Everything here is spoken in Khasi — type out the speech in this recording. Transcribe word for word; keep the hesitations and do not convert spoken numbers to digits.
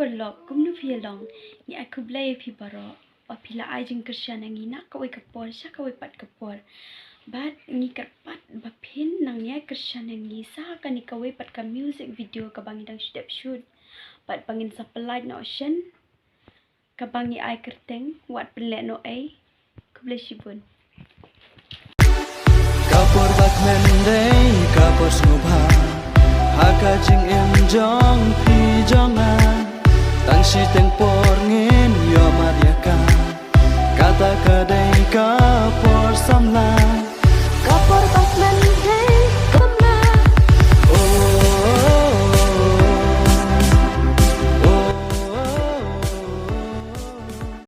Paralok, kumno phi ïa long? Ngi ai khublei ïa phi baroh ba phi la ai jingkyrshan ïa ngi na kawei ka por sha kawei pat ka por. Bad ngi kyrpad ba phin nang ïai kyrshan ïa ngi sa kane kawei pat ka music video kaba ngi dang shu dep shoot. Bad ba ngin sa pynlait noh shen kaba ngi ai kyrteng Wat Pynleh Noh Ei. Khublei shibun. Ka por ba kmen dei ka por sngewbha ha ka jingim jong phi.